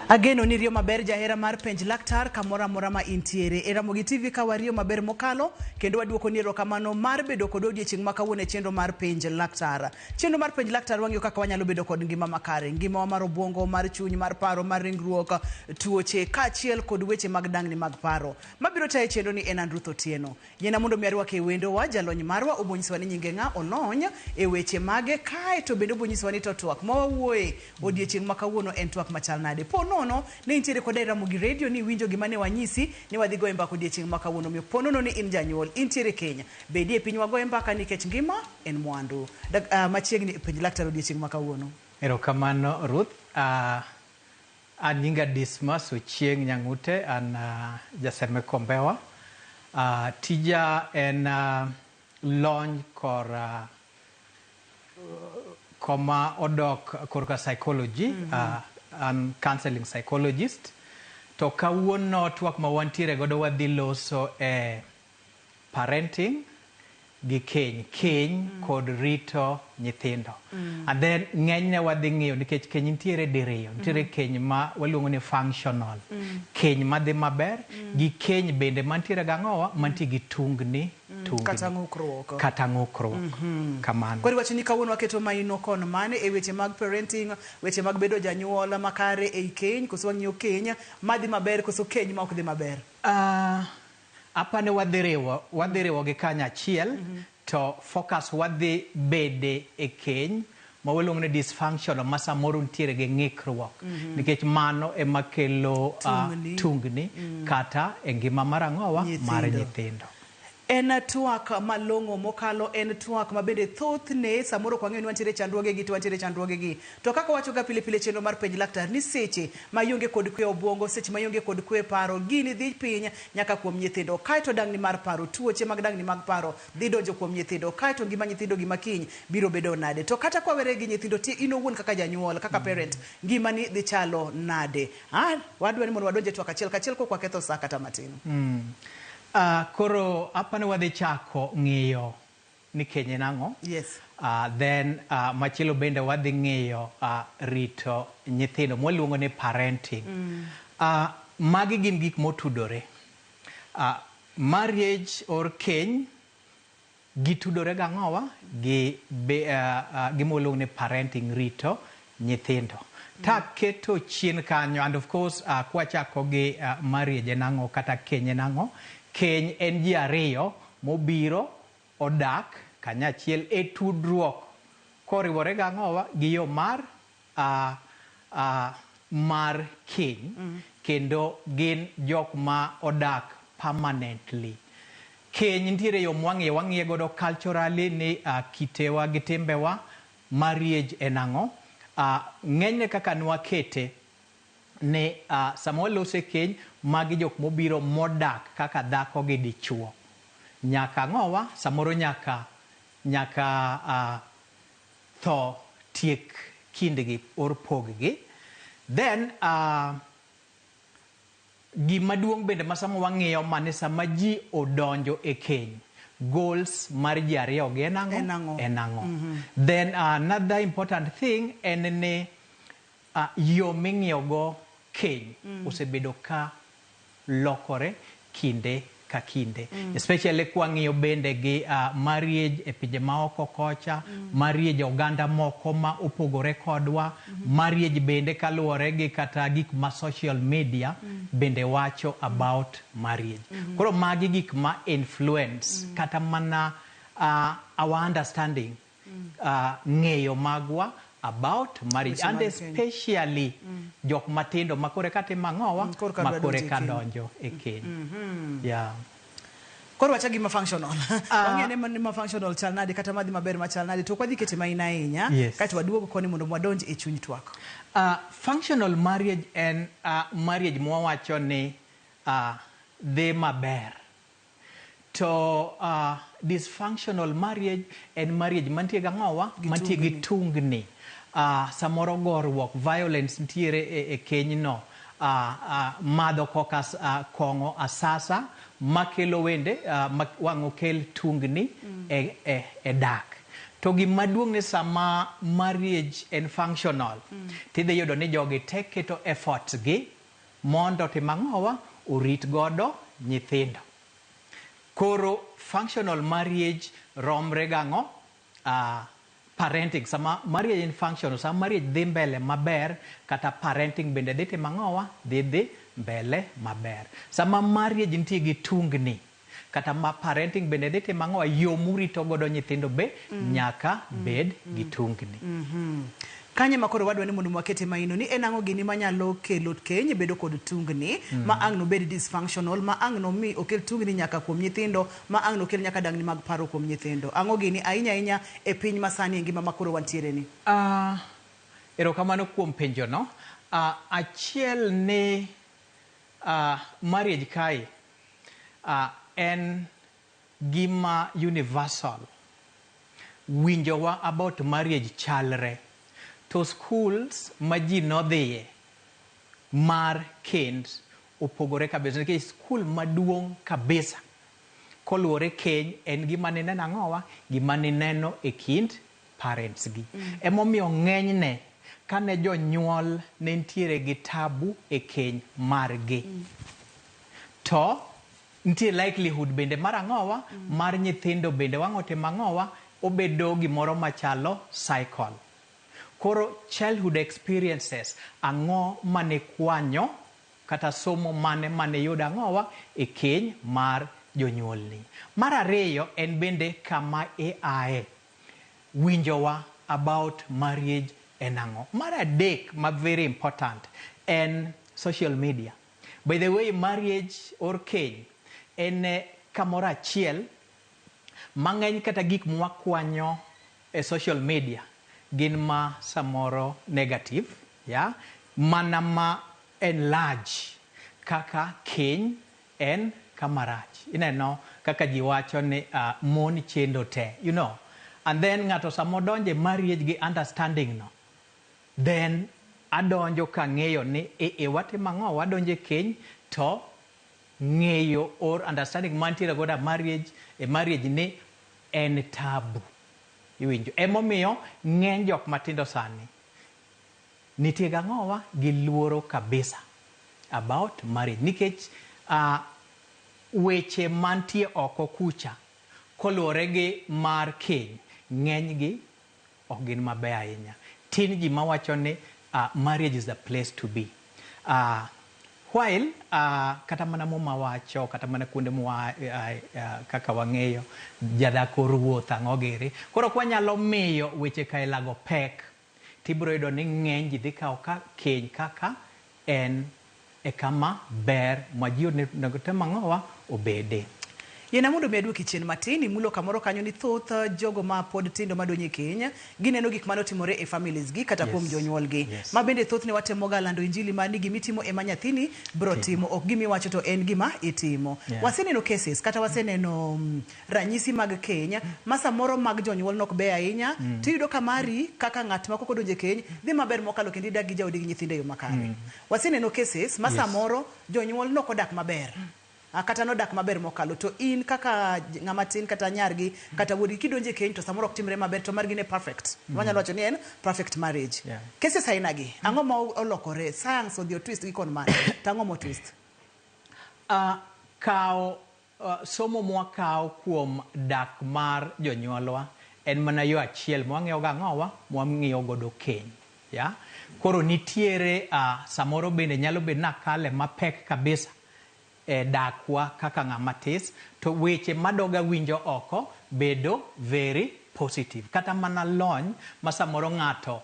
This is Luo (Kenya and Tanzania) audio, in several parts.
Ageno ni riyo maber jahera mar Penj Laktar kamoro amora ma intiere. E Ramogi TV ka wariyo maber mokalo kendo waduoko ni erokamano mar bedo kod odiechieng' ma kawuono e chenro mar Penj Laktar. Chenro mar Penj Laktar wang'iyo kaka wanyalo bedo kod ngima makare, ngimawa mar obwongo, mar chuny, mar paro, mar ringruok, tuoche kaachiel kod weche mag dangni mag paro. Mabiro tayo chenro ni en an Ruth Otieno. Yiena mondo mi arwak e wendowa jalony marwa obonyisowa ni nyinge ng'a, olony e weche mage, kae to bende obonyisowa ni to twak ma wawuoye odiechieng' ma kawuono en twak machal nade. Po nono ne intiere koda e Ramogi Radio ni iwinjo gima ne wanyisi ni wadhi goye mbaka odiechieng' ma kawuono. Omiyo po nono ni in janyuol, intiere keny, bedie piny wagoye mbaka nikech ngima en mwandu. Machiegni e Penj Laktar odiechieng' ma kawuono. Erokamano Ruth. An nyinga Dismas Ochieng' Nyang'ute, an jaseme Kombewa. Tija en lony kor koma odok korka psychology, an counseling psychologist. To kawuono twak ma wantiere godo wadhi loso e parenting gi keny, keny kod rito nyithindo. And then ng'enyne wadhi ng'iyo nikech keny nitiere diriyo, nitiere keny ma waluongo ni functional, keny madhi maber gi keny bende mantiere gang'owa mantie gi tungni tungni. Kata ng'ukruok. Kata ng'ukruok. Kamano. Koro iwacho ni kawuono waketo maino kon mane e weche mag parenting, weche mag bedo janyuol makare ei keny, koso wang'iyo keny madhi maber koso keny ma ok dhi maber? Apani wadhi riwo, wadhi riwo gi kanyachiel to focus wadhi bede e keny ma waluongo ni dysfunctional ma samoro nitiere gi ng'ikruok nikech mano ema kelo Tungni. tungni kata e ngima mar ang'owa mar Nyithindo. nyithindo. En twak malong'o mokalo, en twak ma bende thothne samoro ok wang'eyo ni wantiere chandruoge gi to wantiere chandruoge gi. To kaka wacho ga pile pile chenro mar Penj Laktar ni seche ma ionge kod kwe obwongo, seche ma ionge kod kwe paro, gini dhi piny nyaka kuom nyithindo. Kaeto dangni mar paro, tuoche mag dangni mag paro dhi donjo kuom nyithindo. Kaeto ngima nyithindo gi makiny biro bedo nade. To kata kwawere gi nyithindo, ti in owuon kaka janyuol, kaka parent, ngimani dhi chalo nade. Wadwa ni mondo wadonj e twak achiel kachiel kok waketho saa kata matin. Koro apani wadhi chako ng'iyo ni keny en ang'o. Yes. Then machielo bende wadhi ng'iyo rito nyithindo mwaluongo ni parenting. Magi gin gik motudore. Marriage or keny gitudore gang'owa gi gima waluongo ni parenting, rito nyithindo. Taketo chien kanyo, and of course kwachako gi marriage en ang'o kata keny en ang'o. Keny en ji ariyo mobiro odak kanyachiel e tudruok koriwore gang'owa gi yo mar mar keny kendo gin jok ma odak permanently. Keny nitiere yo mwang'iye, wang'iye godo culturally ni kitewa gi timbewa marriage en ang'o. Ng'enyne kaka nwakete ni sama waloso e keny, magi jok mobiro modak kaka dhako gi dichuo. Nyaka ang'owa, samoro nyaka nyaka tho tiek kindgi or pog gi. Then gima duong' bende ma sama wang'iyo ma ni sama ji odonjo e keny, goals mar ji ariyo gi en ang'o? En ang'o? En ang'o? Then another important thing en ni yo ming'iyo go keny osebedo ka lokore kinde ka kinde. Especially kwang'iyo bende gi marriage e pinje maoko kocha, marriage oganda moko ma opogore kodwa, marriage bende kaluwore gi kata gik ma social media bende wacho about marriage. Koro magi gik ma influence kata mana our understanding, ng'eyo magwa about marriage Weche and mag keny. Especially jok matindo ma kore ka timo ang'owa Koro ka ma dwa kore donjo e ka keny. Donjo e keny. Yeah. Koro wacha gima functional. Wang'e ni ma functional chal nade kata madhi maber machal nade to ok wadhi kete main ahinya. Yes. Kaeto waduog koni mondo wadonj e chuny twak. Functional marriage en marriage mwawacho ni dhi maber. To dysfunctional marriage en marriage mantie gang'owa Gi mantie gi tungni. tungni. Samoro goruok, violence nitiere e keny no. Madho koka kong'o asasa makelo wende ma wang' okel tungni e dak. To gima duong' ni sama marriage en functional, tidhi yudo ni jogi te keto efforts gi mondo tim ang'owa orit godo nyithindo. Koro functional marriage romre gang'o? Parenting. Sama marriage en functional, sama marriage dhi mbele maber, kata parenting bende dhi timo ang'owa? Dhi mbele maber. Sama marriage nitie gi tungni, kata ma parenting bende dhi timo ang'owa? Yo murito godo nyithindo be nyaka bed gi tungni. Kanye ma koro wadwa ni mondo wakete maino ni en ang'o gini manyalo kelo keny bedo kod tungni ma ang' nobed dysfunctional, ma ang' nomi okel tungni nyaka kuom nyithindo, ma ang' nokel nyaka dangni mag paro kuom nyithindo? Ang'o gini ahinya ahinya e piny masani e ngima ma koro wantiere ni? Erokamano kuom penjo no. Achiel ni marriage kae en gima universal. Winjowa about marriage chalre. To schools ma ji nodhiye mar kend opogore kabisa, nikech school maduong' kabisa koluwore keny en gima nineno ang'owa? Gima nineno e kind parents gi. Emomiyo ng'enyne kane jonyuol ne nitiere gi tabu e keny margi, to nitie likelihood bende mar ang'owa? Mar nyithindo bende wang' otimo ang'owa? Obedo gimoro machalo cycle. Koro childhood experiences, ang'o mane kwanyo kata somo mane mane yudo ang'owa e keny mar jonyuolni. Mar ariyo en bende kama iae. Winjowa about marriage en ang'o. Mar adek ma very important en social media. By the way, marriage or keny en kamoro achiel mang'eny kata gik mwakwanyo e social media gin ma samoro negative, ya mana ma enlarge kaka keny en kama rach. Ineno kaka ji wacho ni mon chendo te. And then ng'ato sama odonjo e marriage gi understanding no, then adonjo kang'eyo ni e watimo ang'o, wadonjo e keny to ng'eyo or understanding mantiere godo marriage e marriage ni en tabu. Iwinjo? Emomiyo ng'eny jok matindo sani nitie gang'owa gi luoro kabisa about marriage, nikech weche mantie oko kucha koluwore gi mar keny ng'eny gi ok gin mabeyo ahinya. Tin ji mawacho ni marriage is the place to be. While kata mana Muma wacho, kata mana kuonde mwa kaka wang'eyo jadhako ruoth ang'o giri. Koro ok wanyalo miyo weche kailago pek, tibiro yudo ni ng'eny ji dhi kawo ka keny kaka en e kama ber ma ji onego tem ang'owa obede. Yiena mondo mi aduoki chien matin, imulo kamoro kanyo ni thoth jogo ma pod tindo madonjo e keny gineno gik manotimore e families gi kata kuom jonyuolgi. Ma bende thothne watemoga lando injili mar ni gimitimo ema nyathini bro timo, ok gimiwacho to en gima itimo. Waseneno cases kata waseneno ranyisi mag keny ma samoro mag jonyuol nok beyo ahinya, tiyudo ka mari kaka ng'at ma kok odonjo e keny dhi maber mokalo kendo idak gi jaodi gi nyithindo e yo makare. Waseneno cases ma samoro jonyuol nok odak maber. Kata nodak maber mokalo to in kaka ng'ama tin kata nyargi kata wuodgi kidonjo e keny to samoro ok timre maber to margi ne perfect. Wanyalo wacho ni en perfect marriage. Cases aina gi, ang'o ma olokore? Science odhi o twist gi kon mane? To ang'o mo twist? Kawo somo mwakawo kuom dak mar jonyuolwa en mana yo achiel mwang'iyo go ang'owa mwang'iyo godo keny. Ya? Koro nitiere samoro bende nyalo bedo ni akale mapek kabisa e dakwa kaka ng'ama tis, to weche madoga winjo oko bedo very positive. Kata mana lony ma samoro ng'ato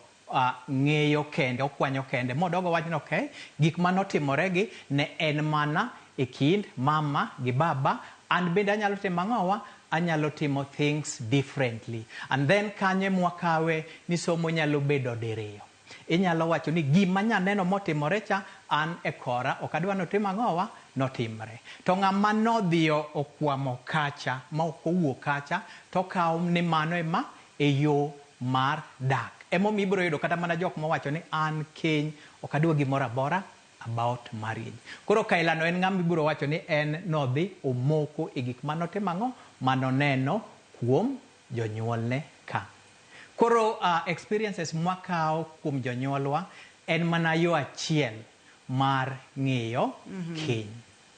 ng'eyo kende, okwanyo kende, modogo wach ni okay, gik manotimore gi ne en mana e kind mama gi baba, an bende anyalo timo ang'owa, anyalo timo things differently. And then kanyo mwakawe ni somo nyalo bedo diriyo. Inyalo wacho ni gima nyaneno motimore cha an e kora ok adwa notim ang'owa notimre. To ng'ama nodhiyo okwamo kacha ma ok owuok kacha to okawo ni mano ema e yo mar dak. Emomiyo ibiro yudo kata mana jok mawacho ni an keny ok adwa gimoro amora about marriage. Koro kailano en ng'ama ibiro wacho ni en nodhi omoko e gik manotimo ang'o manoneno kuom jonyuolne ka. Koro experiences mwakawo kuom jonyuolwa en mana yo achiel mar ng'iyo keny.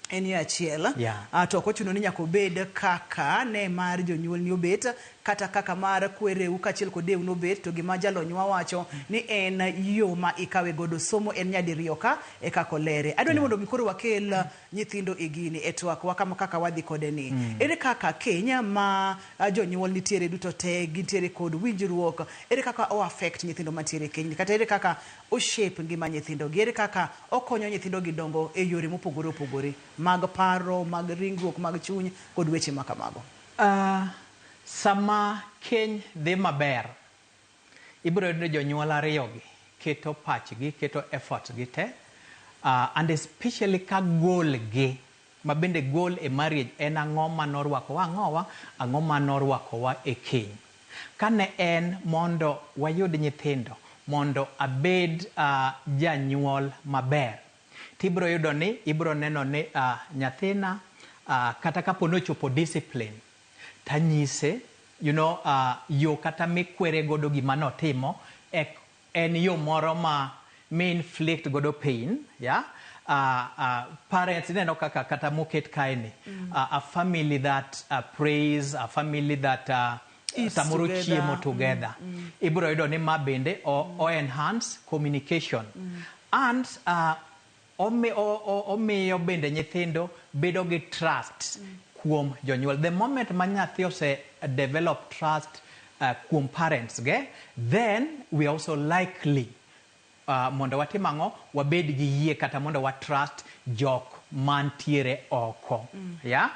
En yo achiel. Yeah. To ok ochuno ni nyaka obed kaka ne mar jonyuolni obet, kata kaka mar kwereu kaachiel kod deu nobet, to gima jalonywa wacho ni en yo ma ikawe godo somo en nyadiriyo ka e kaka olere. Adwa ni mondo mi koro wakel nyithindo e gini e twak wa kama kaka wadhi kode ni. Ere kaka keny ma jonyuol nitiere duto te gintiere kod winjruok, ere kaka o affect nyithindo mantiere e kenyni, kata ere kaka o shape ngima nyithindo gi, ere kaka okonyo nyithindo gi dongo e yore mopogore opogore mag paro, mag ringruok, mag chuny kod weche ma kamago. Sama keny dhi maber, ibiro yudo ni jonyuol ariyogi keto pachgi, keto efforts gi te, and especially ka goal gi, ma bende goal e marriage en ang'o manorwakowa ang'owa, ang'o manorwakowa e keny. Kane en mondo wayud nyithindo, mondo abed janyuol maber, tibiro yudo ni ibiro neno ni nyathina kata kapo ni ochopo discipline, tanyise yo kata mikwere godo gima notimo ek en yo moro ma mi inflict godo pain, yeah? Parents ineno kaka kata moket kae ni a family that prays, a family that eats samoro together. Chiemo together. Ibiro yudo ni ma bende o enhance communication and omiyo bende nyithindo bedo gi trust kuom jonyuol. The moment ma nyathi ose develop trust kuom parents ge, then we are also likely mondo watim ang'o, wabed gi yie kata mondo wa trust jok mantiere oko. Yeah?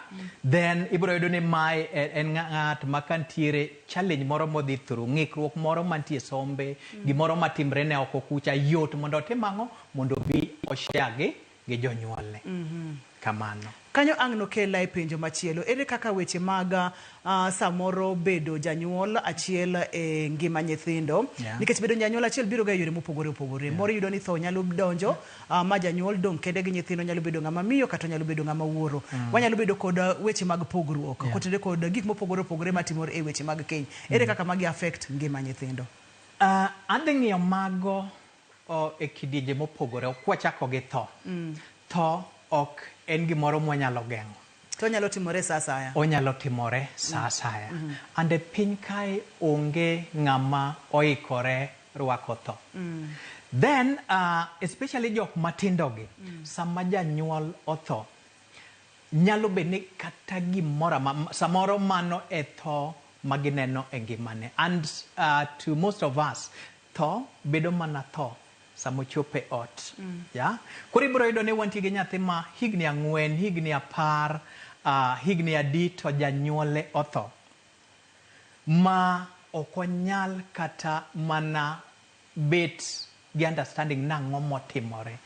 Then ibiro yudo ni mae en ng'at ma kantiere challenge moro modhi through, ng'ikruok moro mantie sombe, gimoro matimre ne oko kucha, yot mondo otim ang'o, mondo obi oshare gi jonyuolne. Kamano. Kanyo ang' nokela e penjo machielo. Ere kaka weche mag samoro bedo janyuol achiel e ngima nyithindo? Nikech bedo janyuol achiel biro ga e yore mopogore opogore. Moro iyudo ni tho nyalo donjo, ma janyuol dong' kende gi nyithindo, nyalo bedo ng'ama miyo kata nyalo bedo ng'ama wuoro. Wanyalo bedo kod weche mag pogruok, kotenore kod gik mopogore opogore matimore e weche mag keny. Ere kaka magi affect ngima nyithindo? Adhi ng'iyo mago e kidienje mopogore. Kwachako gi tho. Tho ok en gimoro mwanyalo geng'o. To onyalo timore sa asaya. Onyalo timore sa asaya. And e piny kae onge ng'ama oikore rwako tho. Then, especially jok matindo gi, sama janyuol otho, nyalo bet ni kata gimoro samoro mano e tho magineno e ngimane. And to most of us, tho bedo mana tho sama ochopo e ot. Yeah? Koro ibiro yudo ni wantie gi nyathi ma higni 4, higni 10, higni adi to janyuole otho. Ma ok onyal kata mana bet gi understanding nang'o motimore.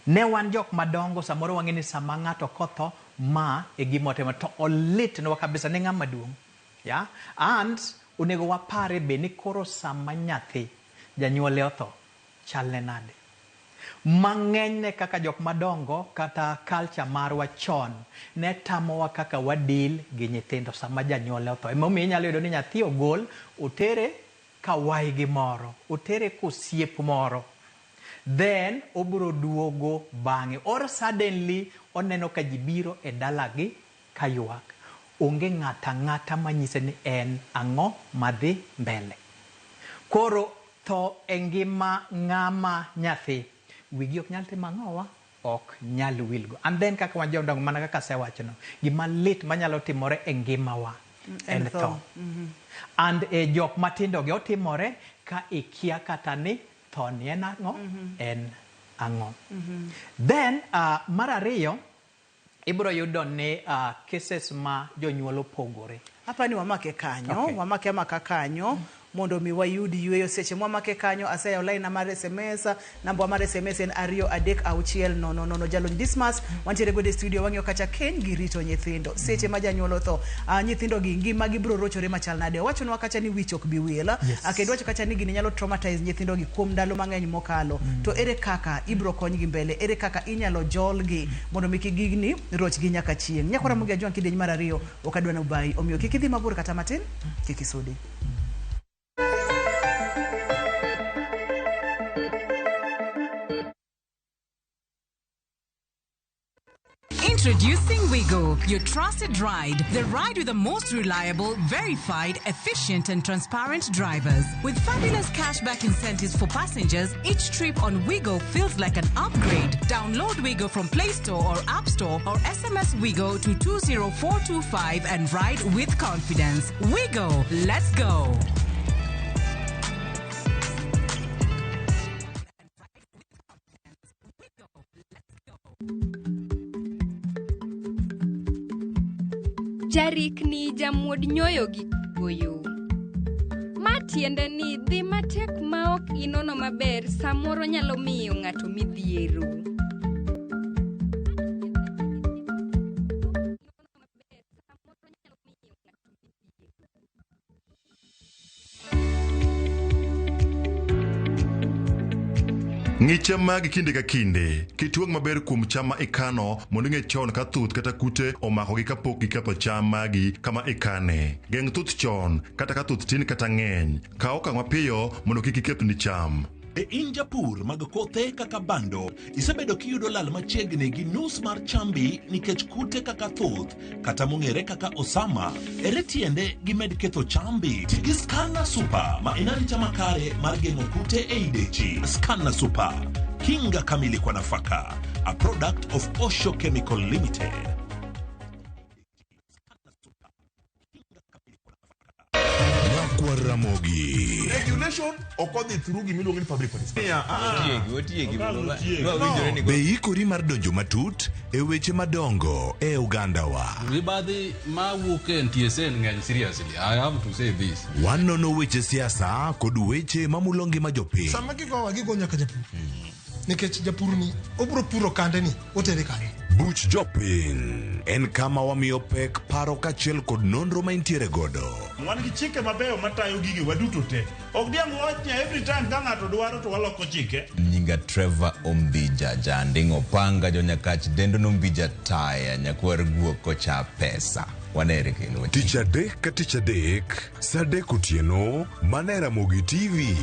Ne wan jok madongo samoro wang'e ni sama ng'ato kotho ma e gima otimore to olitnwa kabisa ne ng'ama duong'. Yeah? And onego wapare be ni koro sama nyathi janyuole otho chalne nade. Mang'enyne kaka jok madongo kata culture marwa chon ne tamowa kaka wadeal gi nyithindo sama janyuole otho. Emomiyo inyalo yudo ni nyathi ogol otere ka waygi moro, otere kosiep moro. Then obiro duogo bang'e or suddenly oneno ka ji biro e dalagi ka ywak. Onge ng'ata ang'ata manyise ni en ang'o madhi mbele. Koro tho e ngima ng'ama nyathi wigi ok nyal timo ang'owa, ok nyal wilgo. And then kaka wan jodongo mana kaka asewachono, gima lit manyalo timore e ngimawa en tho. Tho. And e jok matindo gi otimore ka ikia kata ni tho ni en ang'o, en ang'o. Then mar ariyo, ibiro yudo ni cases ma jonyuol opogore. Apani wamake kanyo, wamake amaka kanyo mondo mi wayud yweyo. Seche mwamake kanyo, aseyawo line mar SMS, namba mar SMS en 236 000. Jalony Dismas wantiere godo e studio, wang'iyo kacha keny gi rito nyithindo. Seche ma janyuol otho, nyithindo gi ngima gi biro rochore machal nade? Owachonwa kacha ni wich ok bi wil, kendo wacho kacha ni gini nyalo traumatize nyithindo gi kuom ndalo mang'eny mokalo. To ere kaka ibiro konygi mbele? Ere kaka inyalo jolgi mondo mi kik gigni rochgi nyaka chieng'? Nyakwara Ramogi Ajwang' kidieny mar ariyo ok adwa ni ubayi, omiyo kik idhi mabor kata matin, kik isudi. Introducing Wigo, your trusted ride. The ride with the most reliable, verified, efficient, and transparent drivers. With fabulous cashback incentives for passengers, each trip on Wigo feels like an upgrade. Download Wigo from Play Store or App Store or SMS Wigo to 20425 and ride with confidence. Wigo, let's go. Jarikni jamuod nyoyo gi goyo. Ma tiende ni dhi matek maok inono maber samoro nyalo miyo ng'ato midhiero. Ng'i cham magi kinde ka kinde. Ket wang' maber kuom cham ma ikano mondo ing'e chon ka thuth kata kute omakogi kapok giketho cham magi kama ikane. Geng' thuth chon kata ka thuth tin kata ng'eny. Kaw okang' mapiyo mondo kik ikethni cham. Be in japur mag kothe kaka bando, isebedo kiyudo lal machiegni gi nus mar chambi nikech kute kaka thuth kata mong'ere kaka osama? Ere tiende gimed ketho chambi? Ti gi Scanna Super ma en arita makare mar geng'o kute ei dechi. Scanna Super, kinga kamili kwa nafaka, a product of Osho Chemical Limited. Nyakwar Ramogi. Regulation ok odhi through gimiluongo ni public participation. Otiegi, otiegi. No. Be ikori mar donjo matut e weche madongo e ogandawa? Mibadhi mawuok e NTSA ng'eny seriously. I have to say this. Wanono weche siasa kod weche mamulo ngima jopiny. Sama gigowa gigo nyaka japur. Nikech japur ni obiro puro kande ni otere kanye. Buch jopiny en kama wamiyo pek paro kaachiel kod nonro ma intiere godo. Wan gi chike mabeyo matayo gigi waduto te. Ok diang' wach ni every time ka ng'ato dwaro to waloko chike. Nyinga Trevor Ombija Janding Opanga jonyakach dendo nombija taya nyakwar guok kocha pesa. Wanere kendo. Tich adek ka tich adek, sa adek otieno, mana e Ramogi TV.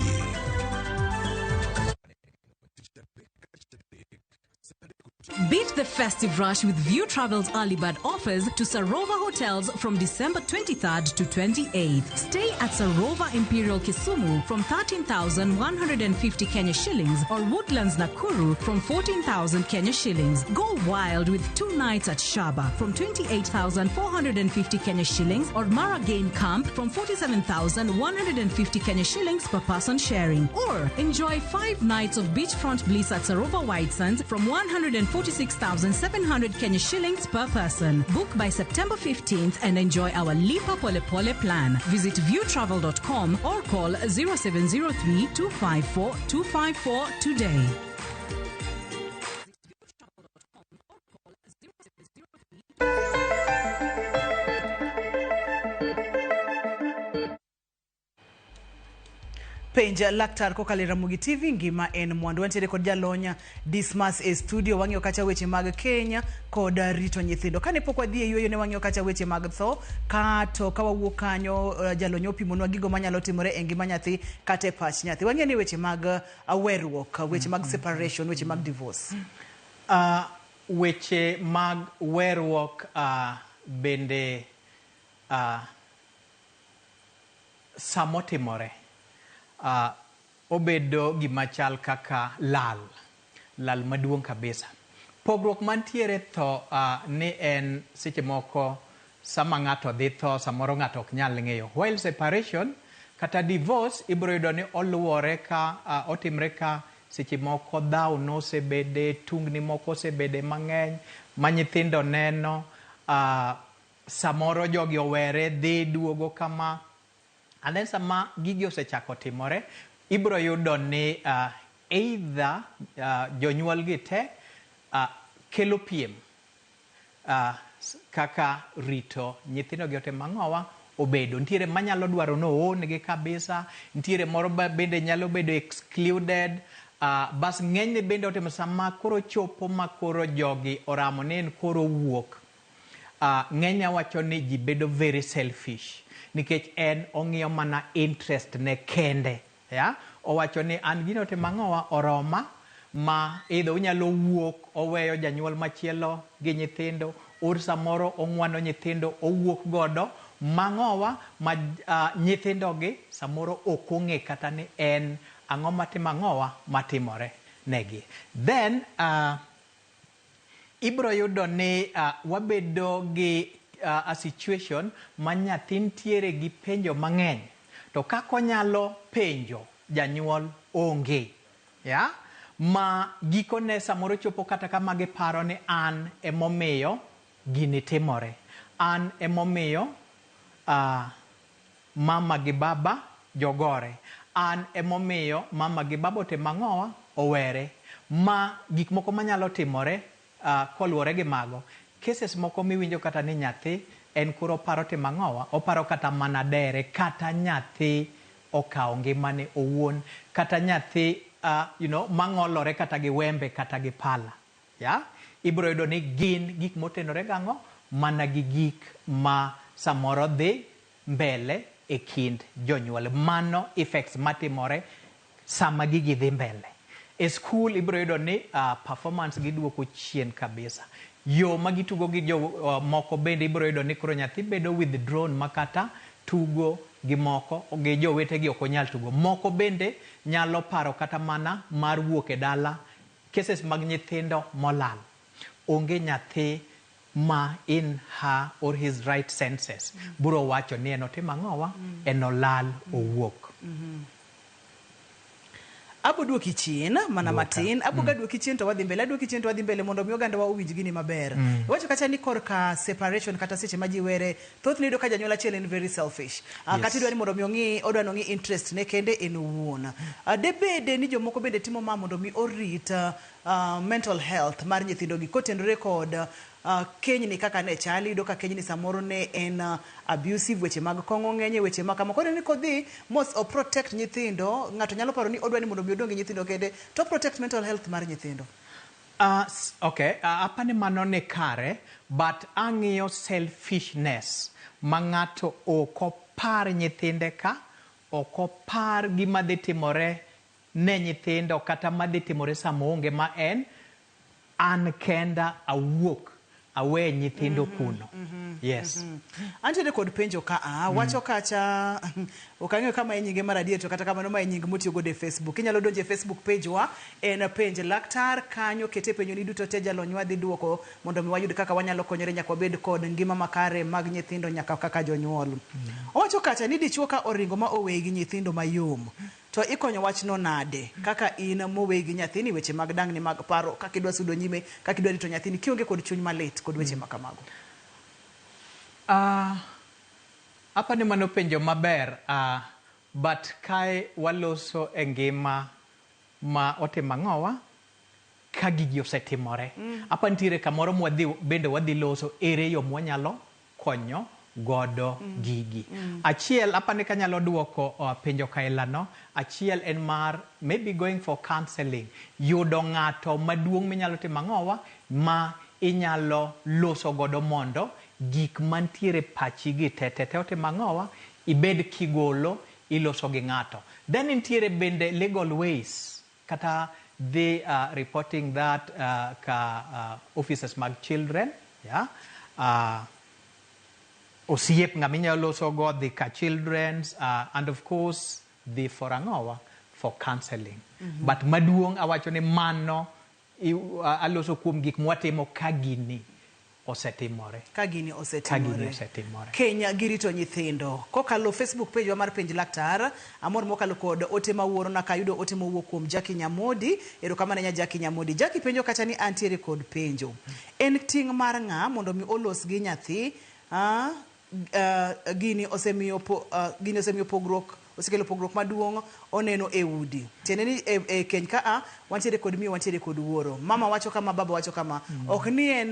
Beat the festive rush with View Travel's early bird offers to Sarova Hotels from December 23rd to 28th. Stay at Sarova Imperial Kisumu from 13,150 Kenya shillings or Woodlands Nakuru from 14,000 Kenya shillings. Go wild with two nights at Shaba from 28,450 Kenya shillings or Mara Game Camp from 47,150 Kenya shillings per person sharing. Or enjoy five nights of beachfront bliss at Sarova White Sands from 146,700 Kenya shillings per person. Book by September 15th and enjoy our Lipa Pole Pole plan. Visit viewtravel.com or call 0703 254 254 today. Penj laktar kokalo e Ramogi TV ngima en mwandu. Wantiere kod jalony Dismas e studio wang'iyo kacha weche mag keny kod rito nyithindo. Kane pok wadhi e yueyo ne wang'iyo kacha weche mag tho kato ka wawuok kanyo jalony opimonwa gigo manyalo timore e ngima nyathi kata e pach nyathi. Wang'iyo ni weche mag weruok, weche mag separation, weche mag divorce. Weche mag weruok bende samotimore obedo gima chal kaka lal, lal maduong' kabisa. Pogruok mantiere tho ni en seche moko sama ng'ato dhi tho, samoro ng'ato ok nyal ng'eyo. While separation kata divorce ibiro yudo ni oluwore ka otimre ka seche moko dhaw nosebede, tungni moko osebede mang'eny ma nyithindo neno, samoro jogi owere dhi duogo kama. And then sama gigi osechako timore, ibiro yudo ni either jonyuol gi te kelo piem kaka rito nyithindo gi otimo ang'owa obedo. Nitiere manyalo dwaro ni oon gi kabisa, nitiere moro bende nyalo bedo excluded. Bas ng'enyne bende otimo sama koro chopo ma koro jogi oramo ni en koro wuok. Ng'enyne awacho ni ji bedo very selfish nikech en ong'iyo mana interest ne kende. Ya? Owacho ni an gino otimo ang'owa oroma Ma either onyalo wuok oweyo janyuol machielo gi nyithindo, or samoro ong'wano nyithindo owuok godo mang'owa ma nyithindo gi samoro ok ong'e kata ni en ang'o matimo, ang'owa matimore negi. Then ibro yudo ni wabedo gi a situation ma nyathi nitiere gi penjo mang'eny to kaka onyalo penjo janyuol onge, ya ma gikone samoro chopo kata kama giparo ni an emomiyo gini timore, an emomiyo mama gi baba jogore, an emomiyo mama gi baba otimo ang'owa, owere. Ma gik moko manyalo timore koluwore gi mago cases moko miwinjo kata ni nyathi en koro oparo timo ang'owa, oparo kata mana dere, kata nyathi okawo ngimane owuon, kata nyathi mang'olore kata gi wembe kata gi pala, ya ibiro yudo ni gin gik motenore gang'o mana gi gik ma samoro dhi mbele e kind jonyuol. Mano effects matimore sama gigi dhi mbele e school. Ibiro yudo ni performance giduoko chien kabisa, yo ma gitugo gi jo moko bende ibiro yudo ni koro nyathi bedo withdrawn, ma kata tugo gi moko gi jowetegi ok onyal tugo. Moko bende nyalo paro kata mana mar wuok e dala. Cases mag nyithindo molal, onge nyathi ma in her or his right senses biro wacho ni en otimo ang'owa, en olal owuok. Abo duoki chien mana Duoka. matin. Abo ga duoki chien to wadhi mbele, aduoki chien to wadhi mbele mondo mi oganda wa owinj gini maber. Iwacho kacha ni korka separation kata seche ma ji were, thothne iyudo ka janyuol achiel en very selfish. Kata idwa ni mondo mi ong'i, odwa ni ong'i interest ne kende en owuon. Debede ni jomoko bende timo ma mondo mi orit mental health mar nyithindo gi kotenore kod kenyni kaka ne chal. Iyudo ka kenyni samoro ne en abusive, weche mag kong'o ng'enye, weche ma kama. Koro ni kodhi mos o protect nyithindo, ng'ato nyalo paro ni odwa ni mondo mi odong' gi nyithindo kende to protect mental health mar nyithindo. Okay, apani mano ni kare, but ang'iyo selfishness ma ng'ato ok opar nyithinde, ka ok opar gima dhi timore ne nyithindo kata madhi timore sama oonge, ma en an kenda awuok awe nyithindo kuno. Yes. Antiere kod penjo ka a wacho kacha, ok ang'eyo kama e nyinge mar adier, to kata kamano ma e nying motiyo godo e Facebook. Inyalo donjo e Facebook page wa, en Penj Laktar. Kanyo kete penjo ni duto te, jalonywa dhi duoko mondo mi wayud kaka wanyalo konyore nyaka wabed kod ngima makare mag nyithindo nyaka kaka jonyuol. Owacho kacha ni dichuo ka oringo ma oweyi gi nyithindo mayom to ikonyo wachno nade kaka in moweyi gi nyathini, weche mag dangni mag paro, kaka idwa sudo nyime, kaka idwa rito nyathini kionge kod chuny malit kod weche ma kamago? Apani mano penjo maber, but kae waloso e ngima ma otimo ang'owa ka gigi osetimore. Apa nitiere kamoro mwadhi bende wadhi loso ere yo mwanyalo konyo godo gigi. Achiel apani kanyalo duoko penjo kailano, achiel en mar maybe going for counseling, yudo ng'ato maduong' minyalo timo ang'owa ma inyalo loso godo mondo gik mantiere pachi gi te te te otimo ang'owa ibed kigolo iloso gi ng'ato. Then nitiere bende legal ways kata dhi reporting that ka offices mag children, yeah? Osiep ng'ama inyalo loso go dhi ka children's, and of course dhi for ang'owa, for counseling. But maduong' awacho ni mano aloso kuom gik mwatimo ka gini osetimore. Ka gini Ka gini osetimore. Osetimore. Kenya gi rito nyithindo kokalo Facebook page wa mar Penj Laktar. Amor mokalo kod ote mawuorona kayudo ote mowuok kuom Jackie Nyamodi. Erokamano nya Jackie Nyamodi. Jackie penjo kacha ni antiere kod penjo, en ting' mar ng'a mondo mi olos gi nyathi? Gini osemiyo pogruok, osekelo pogruok maduong' oneno e udi. Tiende ni e keny ka a wantiere kod miyo, wantiere kod wuoro, mama wacho kama, baba wacho kama. Ok ni en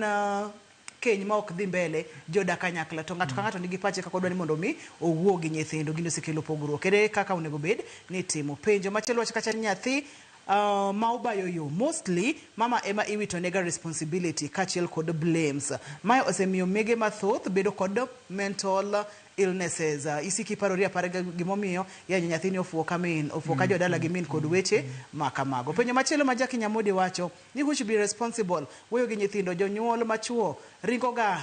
keny ma ok dhi mbele jodak kanyakla, to ng'ato ka ng'ato nigi pache kaka odwa ni mondo mi owuo gi nyithindo. Gini osekelo pogruok, ere kaka onego bed ni itimo? Penjo machielo wacho kacha ni nyathi ma obayo yo, mostly mama ema iwito nega responsibility kaachiel kod blames. Mae osemiyo mege mathoth bedo kod mental Illnesses. Isiki iparori apara gimomiyo yanyo nyathini ofuo ka min, ofuo ka jodala gi min kod weche ma kamago. Penjo machielo ma Jackie Nyamodi wacho ni who should be responsible wuoyo gi nyithindo, jonyuol machuo ringo ga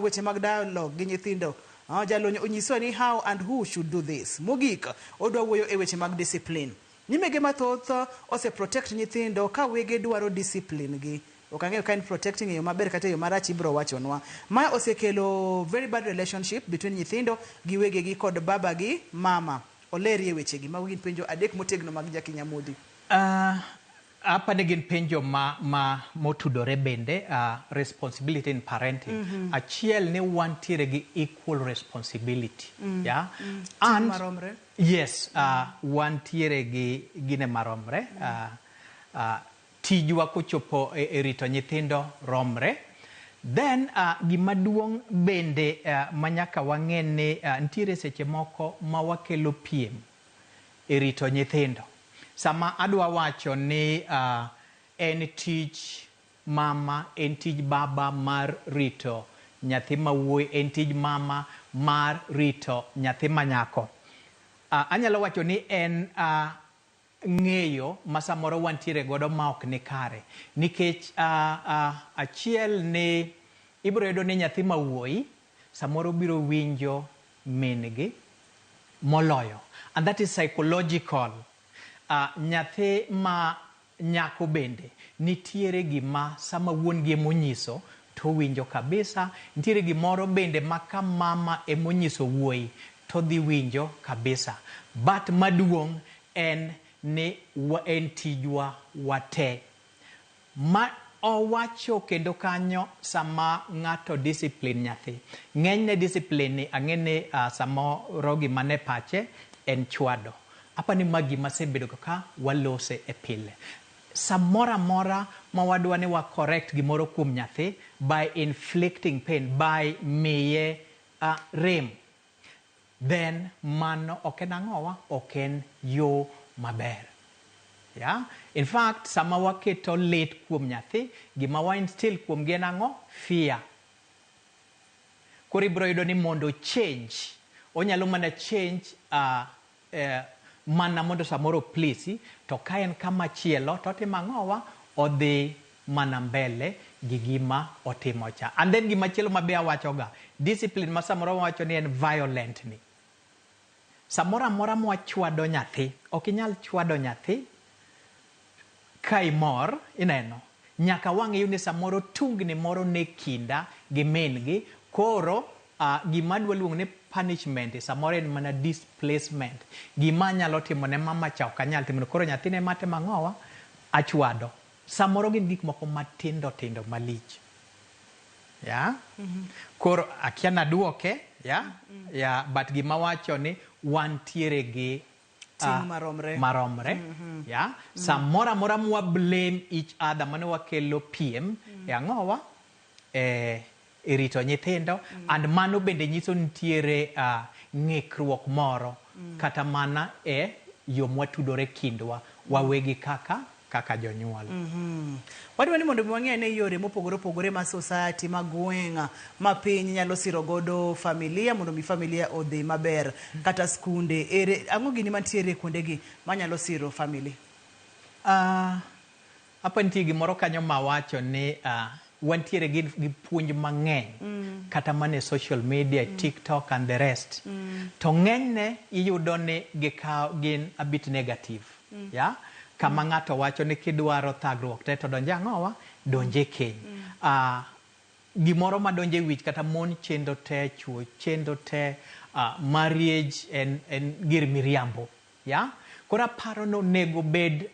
weche mag dialogue gi nyithindo. Jalony onyisowa ni how and who should do this. Mogik, odwa wuoyo e weche mag discipline. Nyimege mathoth ose protect nyithindo ka wege dwaro discipline gi. Ok ang'eyo ka en protecting e yo maber kata e yo marach ibro wachonwa. Ma osekelo very bad relationship between nyithindo gi wegegi kod baba gi mama. Olerie wechegi. Mago gin penjo adek motegno mag Jackie Nyamodi. Apa ni gin penjo ma motudore bende responsibility in parenting. Achiel ni wantiere gi equal responsibility. Yeah? And maromre. Yes, wantiere gi gine maromre. Tijwa kochopo e rito nyithindo romre. Then gima duong' bende manyaka wang'e ni nitiere seche moko ma wakelo piem e rito nyithindo. Sama adwa wacho ni en tich mama, en tij baba mar rito nyathi ma wuoyi, en tij mama mar rito nyathi ma nyako. Anyalo wacho ni en ng'eyo ma samoro wantiere godo ma ok ni kare. Nikech achiel ni ibiro yudo ni nyathi ma wuoyi samoro biro winjo min gi moloyo. And that is psychological. Nyathi ma nyako bende nitiere gima sama wuon gi emonyiso to winjo kabisa. Nitiere gimoro bende ma ka mama emonyiso wuoyi to dhi winjo kabisa. But maduong' en ni en tijwa wate. Ma owacho kendo kanyo sama ng'ato discipline nyathi. Ng'enyne discipline ni ang'e ni samoro gima ne pache en chwado. Apa ni ma gima asebedo ka walose e pile. Samoro amora ma wadwa ni wa correct gimoro kuom nyathi by inflicting pain, by miye rem, then mano ok en ang'owa, ok en yo maber. Yeah? In fact, sama waketo lit kuom nyathi, gima wa instill kuom gi en ang'o? Fear. Koro ibiro yudo ni mondo change, onyalo mana change mana mondo samoro please, to ka en kama chielo to otimo ang'owa? Odhi mana mbele gi gima otimo cha. And then gima chielo ma be awachoga, discipline ma samoro wawacho ni en violent ni. Samoro amora mwachwado nyathi, ok inyal chwado nyathi ka imor, ineno. Nyaka wang'eyo ni samoro tungni moro ne kinda gi min gi, koro gima adwa luongo ni punishment samoro en mana displacement. Gima anyalo timo ne mama cha ok anyal timo, koro nyathine ema timo ang'owa? Achwado. Samoro gin gik moko matindo tindo malich. Yeah? Koro akia naduoke, yeah? Yeah, but gima wacho ni wantiere gi ting' maromre. Maromre. Yeah? Samoro amora mwa blame each other, mano wakelo piem e ang'owa? E rito nyithindo. And mano bende nyiso nitiere ng'ikruok moro kata mana e yo mwatudore kindwa wawegi kaka jonyuol. Wadwa ni mondo mi wang'e ane yore mopogore opogore ma society, ma gweng', ma piny nyalo siro godo familia mondo mi familia odhi maber, kata skunde. Ere ang'o gini mantiere kuondegi manyalo siro family? Apa nitie gimoro kanyo mawacho ni wantiere gi puonj mang'eny kata mana e social media, TikTok and the rest. To ng'enyne iyudo ni gikaw gin a bit negative. Yeah? Kama ng'ato wacho ni kidwaro thagruok te to donje ang'owa? Donje keny. Gimoro madonjo e wich kata mon chendo te, chuo chendo te, marriage en gir miriambo. Yeah? Koro aparo ni onego bed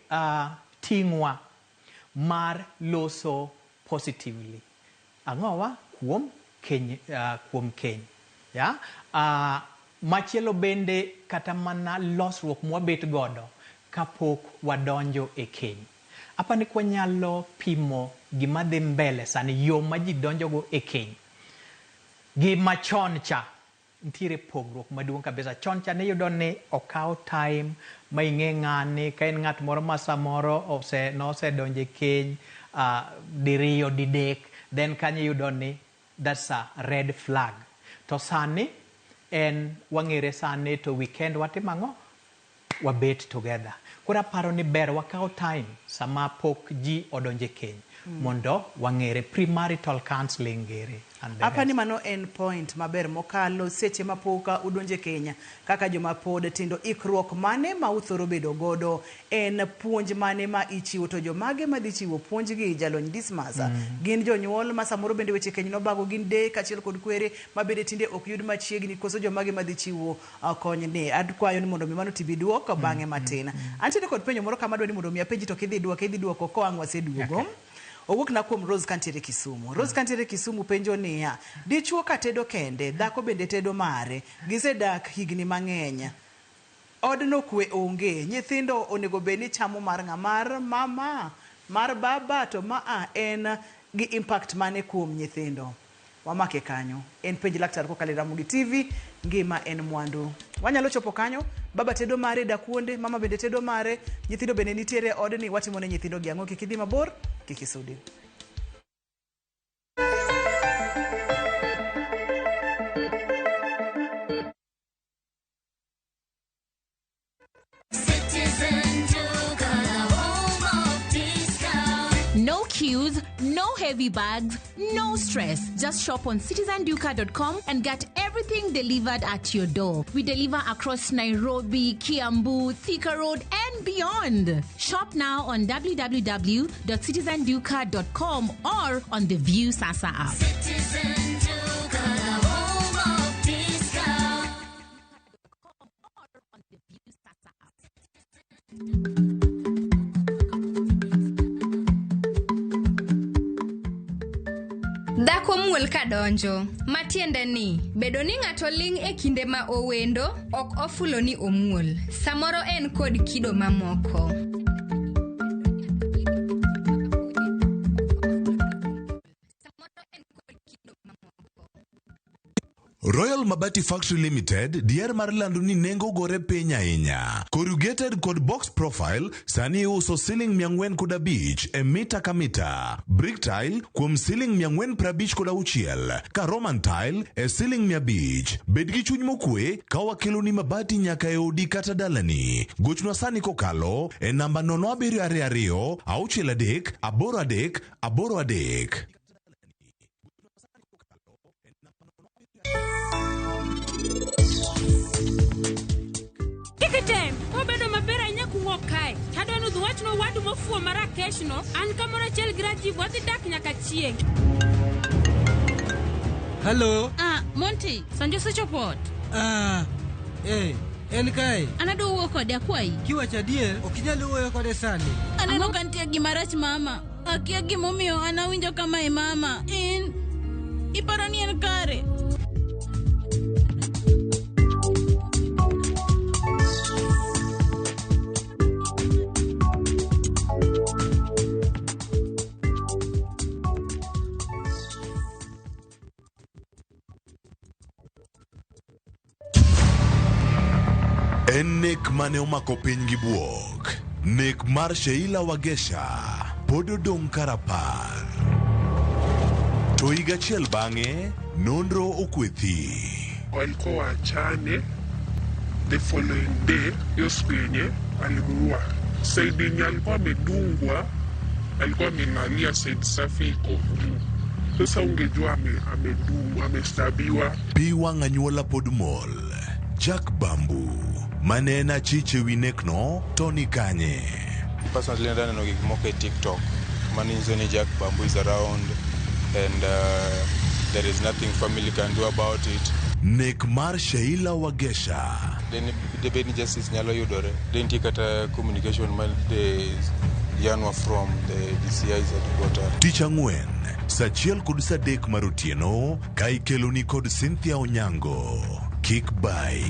ting'wa mar loso positively. Ang'owa? Kuom keny, kuom keny. Yeah? Machielo bende kata mana losruok mwabet godo kapok wadonjo e keny. Apani kwanyalo pimo gima dhi mbele sani, yo ma ji donjogo e keny gi machon cha, nitiere pogruok maduong' kabisa. Chon cha niyudo ni okaw time ma ing'e ng'ani, ka en ng'at moro ma samoro nosedonjo e keny diriyo, didek, then kanyo iyudo ni that's a red flag. To sani En wang'ere sani to weekend watimo ang'o? Wabet together. Koro aparo ni ber wakaw time sama pok ji odonje keny mondo wang'ere premarital counseling gere and the Apa ni rest. Mano en point maber mokalo seche ma pok udonje keny kaka joma pod tindo. Ikruok mane ma uthoro bedo godo? En puonj mane ma ichiwo to jomage madhi chiwo puonj gi jalony Dismas? Gin jonyuol ma samoro bende weche keny nobago, gin deye kaachiel kod kwere ma bende tinde ok yud machiegni, koso jomage madhi chiwo kony ni? Akwayo ni mondo mi mano tibi duok bang'e matin. Antiere kod penjo moro kama adwa ni mondo mi apenji to kidhi duoke idhi duoko koang' waseduogo. Owuok na kuom Rose kantiere Kisumu. Rose kantiere Kisumu penjo niya, dichuo ka tedo kende, dhako bende tedo mare, gisedak higni mang'eny. Odno kwe onge, nyithindo onego bed ni chamo mar ng'a? Mar mama, mar baba, to maa en gi impact mane kuom nyithindo? Wamake kanyo. En Penj Laktar kokalo e Ramogi TV, ngima en mwandu. Wanyalo chopo kanyo, baba tedo mare dakuonde, mama bende tedo mare, nyithindo bende nitiere e odni, watimo ne nyithindo gi ang'o? Kik idhi mabor, kik isudi. Citizen Duka, the home of discount. No queues, no heavy bags, no stress. Just shop on citizenduka.com and get everything delivered at your door. We deliver across Nairobi, Kiambu, Thika Road, and beyond. Shop now on www.citizenduka.com or on the View Sasa app. Citizen Duka, the home of discount. Dhako muol ka donjo, matiende ni bedo ni ng'ato ling' e kinde ma owendo ok ofulo ni omuol. Samoro en kod kido mamoko. Royal Mabati Factory Limited dier mar lando ni nengo gore piny ahinya. Corrugated kod box profile sani iuso siling 405 e mita ka mita. Brick tile kuom siling 456 ka Roman tile e siling 500. Bed gi chuny mokwe ka wakeloni mabati nyaka e odi kata dalani. Gochnwa sani kokalo e namba 0722 63 83 83. Kik item, obedo maber ahinya kuwuok kae. Tadwa ni udhi wachne owadu mofuwo ma Rakesh no, an kamoro achiel gi Rajiv wadhi dak nyaka chieng'. Hello. Ah, Monty, Sanjo osechopo ot. Ah, eh, en kae. An adwa wuoyo kode akwayi. Kiwacho adier, ok inyal wuoyo kode sani. Aneno ka nitie gima rach mama. Akia gimomiyo an awinjo kamae mama. In iparo ni en kare? En nek mane omako piny gi buok. Nek mar Sheila Wagesha pod odong' karapar. To higa achiel bang'e, nonro okwethi. Walikuwa waachane. The following day, hiyo siku yenye alimuua, side yenye alikuwa amedungwa, alikuwa amelalia side safi iko juu. Sasa ungejua amedungwa, amestabiwa. Pi wang' anyuola pod mol. Jack Bambu, mane en achich ewi nekno, to ni kanye? Personally nenda neno gik moko e TikTok manyiso ni Jack Bambu is around and there is nothing family can do about it. Nek mar Sheila Wagesha. Den debed ni justice nyalo yudore. De nitie kata communication ma de yanwa from the DCI's headquarter. Tich ang'wen, sa achiel kod sa adek mar otieno, ka ikeloni kod Cynthia Onyango. Kik bai.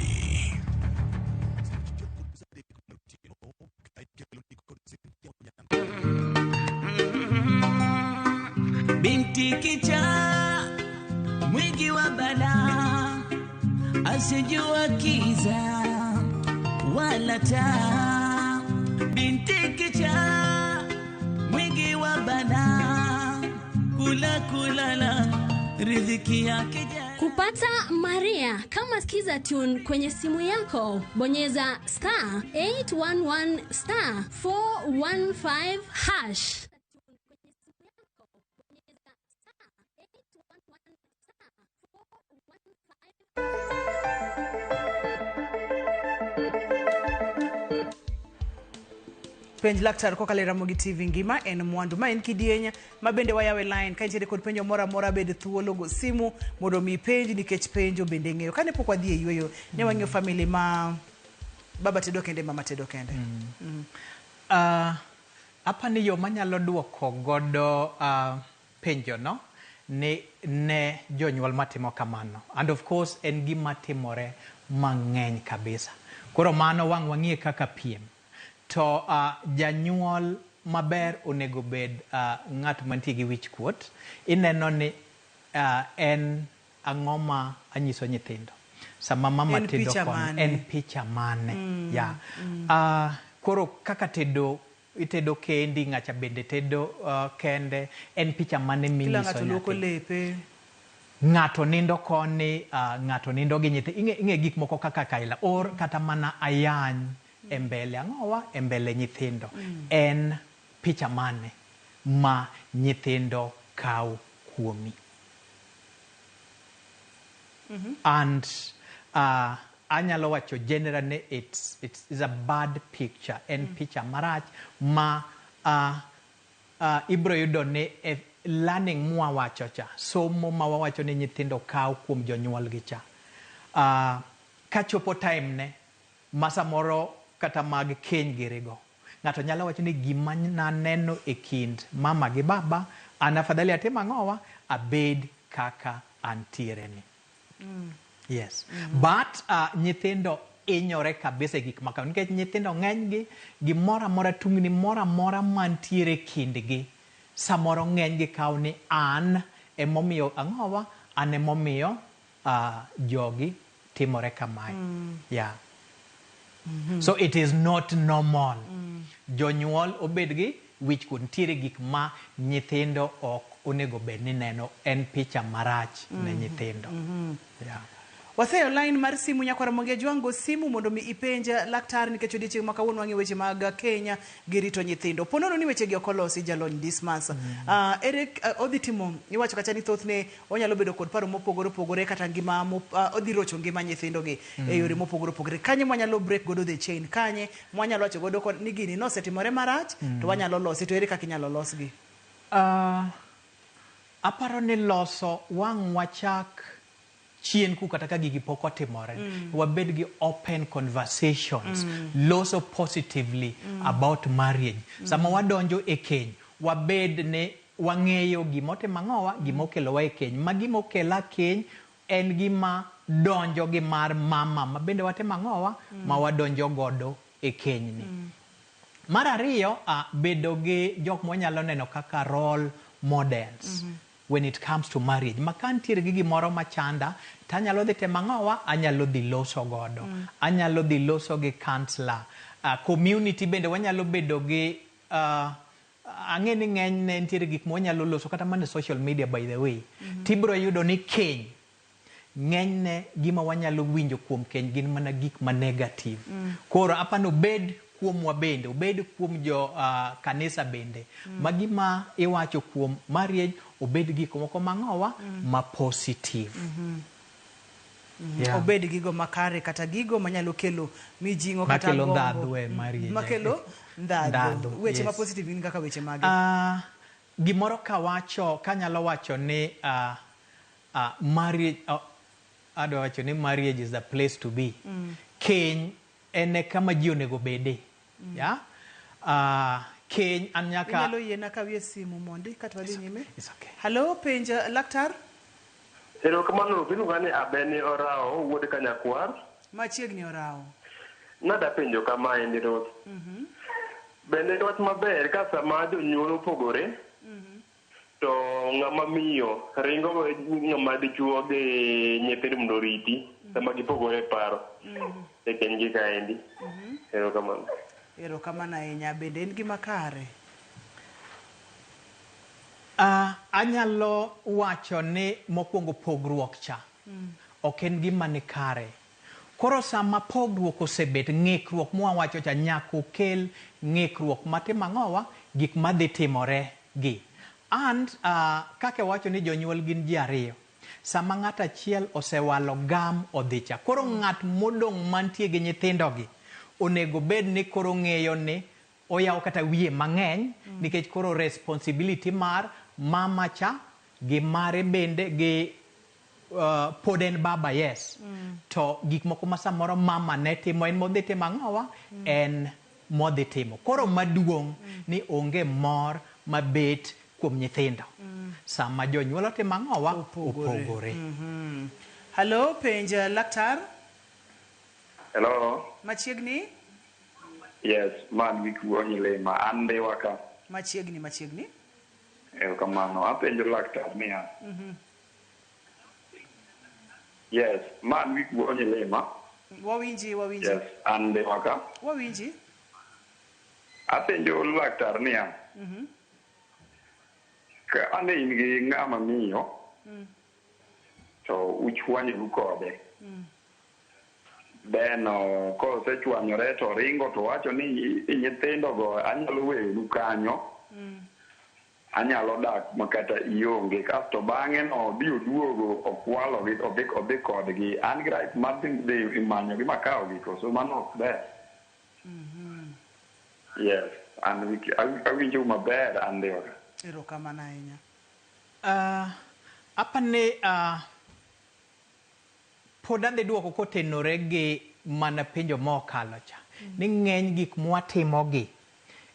Binti kichaa mwingi wa balaa, asijua kiza wala taa. Binti kichaa mwingi wa balaa, kula kulala Riziki yake Kupata Maria kama Skiza Tune kwenye simu yako, bonyeza star 811 star 415 hash. Penj laktar kokalo e Ramogi TV ngima en mwandu ma en kidieny ma bende wayawe line ka intiere kod penjo moro amora bed thuolo go simu mondo mi ipenj nikech penjo bende ng'eyo. Kane pok wadhi e yueyo ne wang'iyo family ma baba tedo kende mama tedo kende. Apani yo manyalo duoko godo penjo no ni ne jonyuol matimo kamano, and of course en gima timore mang'eny kabisa. Koro mano wang' wang'iye kaka piem to janyuol maber onego bed ng'at mantie gi wich kuot. Ineno ni en ang'o ma anyiso nyithindo sama mama En tedo picha koni, mane? en picha mane? Yeah. Koro kaka tedo itedo kendi, ng'acha bende tedo kende, en picha mane Kila minyiso ng'ato luoko nyathi? lepe. Ng'ato nindo koni, ng'ato nindo gi nyithi, ing'e gik moko kaka kaila or kata mana ayany e mbele ang'owa e mbele nyithindo. En picha mane ma nyithindo kawo kuomi? And anyalo wacho generally it's a bad picture. En picha marach ma ibro yudo ni e learning mwawacho cha, somo ma wawacho ni nyithindo kawo kuom jonyuolgi cha. Kachopo time ne ma samoro kata mag keny girigo, ng'ato nyalo wacho ni gima naneno e kind mama gi baba, an afadhali atim ang'owa, abed kaka antiere ni. Yes. But nyithindo hinyore kabisa e gik ma kamago nikech nyithindo ng'enygi gimoro amora, tungni moro amora mantiere kindgi samoro ng'enygi kawo ni an emomiyo ang'owa, an emomiyo jogi timore kamae. Yeah. So it is not normal. Jonyuol obed gi wich kuot. Nitiere gik ma nyithindo ok onego bed ni neno, en picha marach ne nyithindo. Yeah. Waseyo line mar simu nyakwar Ramogi Ajwang' go simu mondo mi ipenj laktar nikech odiochieng' ma kawuono wang'iyo weche mag Kenya gi rito nyithindo. Po nono ni weche gi ok olosi jalony Dismas. Ere odhi timo iwacho kacha ni thothne onyalo bedo kod paro mopogore opogore kata ngima odhi rocho ngima nyithindo gi e yore mopogore opogore. Kanye mwanyalo break godo the chain? Kanye mwanyalo wacho godo kod ni gini nosetimore marach to wanyalo lose, to ere kaka inyalo losgi? Aparo ni loso wang' wachak chien ku kata ka gigi pok otimore. Wabed gi open conversations, loso positively about marriage. Sama wadonjo e keny, wabed ni wang'eyo gima otimo ang'owa, gima okelowa e keny. Ma gima okela keny en gima donjo gi mar mama ma bende watimo ang'owa, ma wadonjo godo e kenyni. Mar ariyo, bedo gi jok mwanyalo neno kaka role models. When it comes to marriage, ma ka nitiere gi gimoro machanda, to anyalo dhi temo ang'owa, anyalo dhi loso godo. Anyalo dhi loso gi counselor. Community bende wanyalo bedo gi ang'e ni ng'enyne nitiere gik mwanyalo loso kata mana e social media by the way. Tibiro yudo ni keny, ng'enyne gima wanyalo winjo kuom keny gin mana gik ma negative. Koro apani obed kuomwa bende, obed kuom jo kanisa bende. Ma gima iwacho kuom marriage obed gik moko mang'owa, ma positive. Yeah. Obed gigo makare kata gigo manyalo kelo mijing'o kata Makelo gombo. ndhadhu e marriage. Makelo ndhadhu. Ndhadhu, Weche ma yes. positive gin kaka weche mage? Gimoro kawacho, kanyalo wacho ni marriage, adwa wacho ni marriage is the place to be. Keny en e kama ji onego bede. Yeah? Keny an nyaka Inyalo yiena kawie simu mondi kata wadhi nyime. It's okay. Hello, penj laktar. Erokamano, iluonga ni Abeni Orao, wuod Kanyakwar. Machiegni Orao. Nada penjo kamaendi Ruth. Bende wach maber ka sama jonyuol opogore, to ng'ama miyo ringo ng'ama dichuo gi nyithindo mondo oriti sama gipogore e paro e kenygi kaendi. Erokamano. Erokamano ahinya. Bende en gima kare? Anyalo wacho ni mokwongo pogruok cha ok en gima ni kare. Koro sama pogruok osebet, ng'ikruok mwawacho cha nyaka okel ng'ikruok matimo ang'owa gik madhi timore gi. And kaka wacho ni jonyuol gin ji ariyo. Sama ng'at achiel osewalo gam odhi cha. Koro ng'at modong' mantie gi nyithindogi onego bed ni koro ng'eyo ni oyawo kata wiye mang'eny nikech koro responsibility mar mama cha gi mare bende gi pod en baba, yes. To gik moko ma samoro mama ne timo en modhi timo ang'owa en modhi timo. Koro maduong' ni onge mor mabet kuom nyithindo sama jonyuol otimo ang'owa opogore. Hello, penj laktar. Hello. Machiegni? Yes, man gi kuonyi lima. An Ndhiwa ka. Machiegni, machiegni. Erokamano. Apenjo laktar niya. Yes, man gi kuonyi lima. Wawinji, wawinji. Yes, an Ndhiwa ka. Wawinji. Apenjo laktar niya. Ka ane in gi ng'ama miyo to uchwanyoru kode. Then kosechwanyore to ringo to wacho ni nyithindogo anyalo weyonu kanyo. Anyalo dak makata ionge kasto bang'e no odhi oduogo okwalogi odhi kodgi an gi right mar dhi manyogi makawogi koso mano ok ber. Yes, an awinjou maber an Ndhiwa ka. Erokamano ahinya. Apani pod adhi duoko kotenore gi mana penjo mokalo cha. Ni ng'eny gik mwatimogi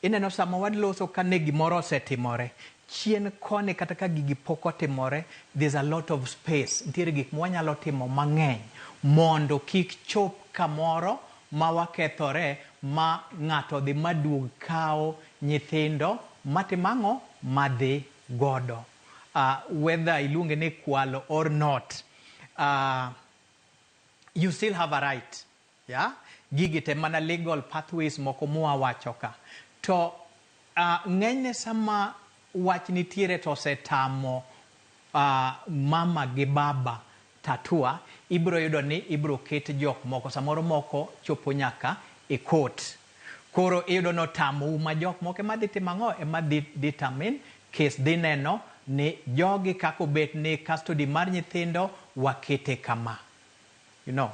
ineno sama waloso ka ne gimoro osetimore chien koni kata ka gigi pok otimore, there's a lot of space. Nitiere gik mwanyalo timo mang'eny mondo kik chop kamoro ma wakethore ma ng'ato dhi maduog kawo nyithindo matimo ang'o madhi godo. Whether iluonge ni kwalo or not, you still have a right. Yeah? Gigi te mana legal pathways moko mwawacho ka. To ng'enyne sama wach nitiere to osetamo mama gi baba tatua, ibiro yudo ni ibiro ket jok moko, samoro moko chopo nyaka e court. Koro iyudo ni otamou ma jok moko ema dhi timo ang'o, ema dhi determine case, dhi neno ni jogi kaka obet ni custody mar nyithindo wakete kama. You know?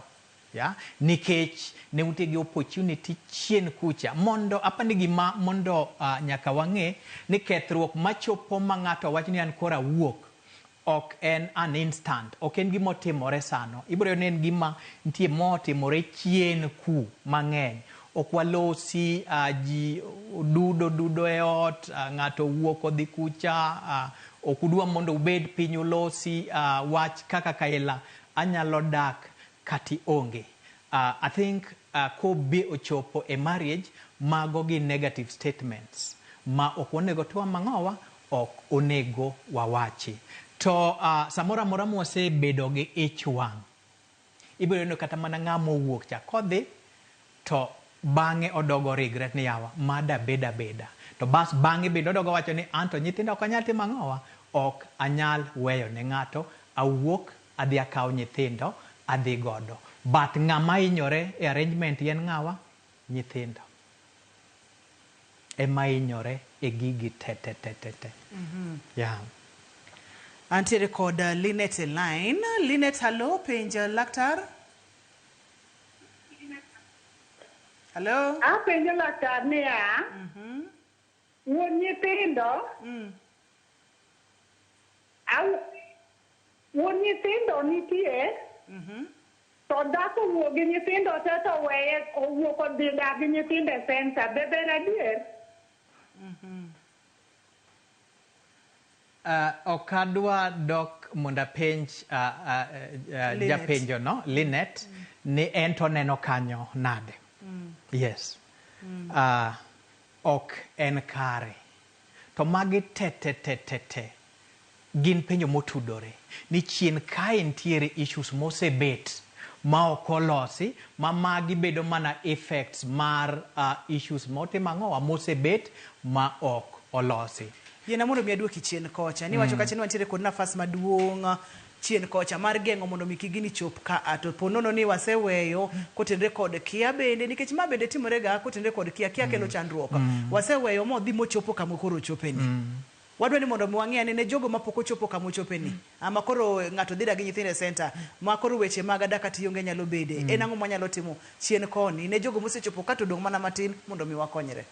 Yeah? Nikech ne untie gi opportunity chien kucha mondo apani gima mondo nyaka wang'e ni kethruok machopo ma ng'ato wach ni an koro awuok ok en an instant, ok en gima otimore sano. Ibiro yudo ni en gima nitie motimore chien ku mang'eny. Ok walosi, ji dudo dudo e ot, ng'ato wuok odhi kucha, ok udwa mondo ubed piny ulosi wach kaka kaila anyalo dak kati onge. I think kobe ochopo e marriage, mago gi negative statements ma ok onego twa mang'owa, ok onego wawachi. To samoro amora mwasebedo gi ich wang', ibiro yudo kata mana ng'ama owuok cha kodhi to bang'e odogo regret ni yawa mada beda beda. To bas bang'e bende odogo wacho ni anto nyithindo ok anyal timo ang'owa, ok anyal weyo ne ng'ato, awuok adhi akaw nyithindo adhi godo. But ng'ama hinyore e arrangement en ng'awa? Nyithindo. Ema hinyore e gigi te te te te te. Yeah. Antiere kod Linet e line. Linet, hello, penj laktar. Hello. Apenjo laktar niya, wuon nyithindo, wuon nyithindo nitie, to dhako owuok gi nyithindo te to weye owuok odhi dak gi nyithindo e center, be ber adier? Ok adwa dok mondo apenj japenjo no, Linet, ni en to oneno kanyo nade. Yes. Ok en kare. To magi te te te te te gin penjo motudore ni chien kae nitiere issues mosebet ma ok olosi ma magi bedo mana effects mar issues motimo ang'owa mosebet ma ok olosi. Yiena mondo mi aduoki chien kocha. Niwacho kacha ni wantiere kod nafas maduong' chien kocha mar geng'o mondo mi kik gini chop ka a to po nono ni waseweyo kotenre kod kia bende nikech ma bende timore ga kotenre kod kia kia kelo chandruok. Waseweyo modhi mochopo kama koro ochopeni. Wadwa ni mondo mi wang'e ane ne jogo mapok ochopo kama ochopeni. Ama koro ng'ato dhi dak gi nyithindo e center ma koro weche mag dak kata ionge nyalo bede. En ang'o mwanyalo timo chien koni ne jogo mosechopo ka to odong' mana matin mondo mi wakonyre.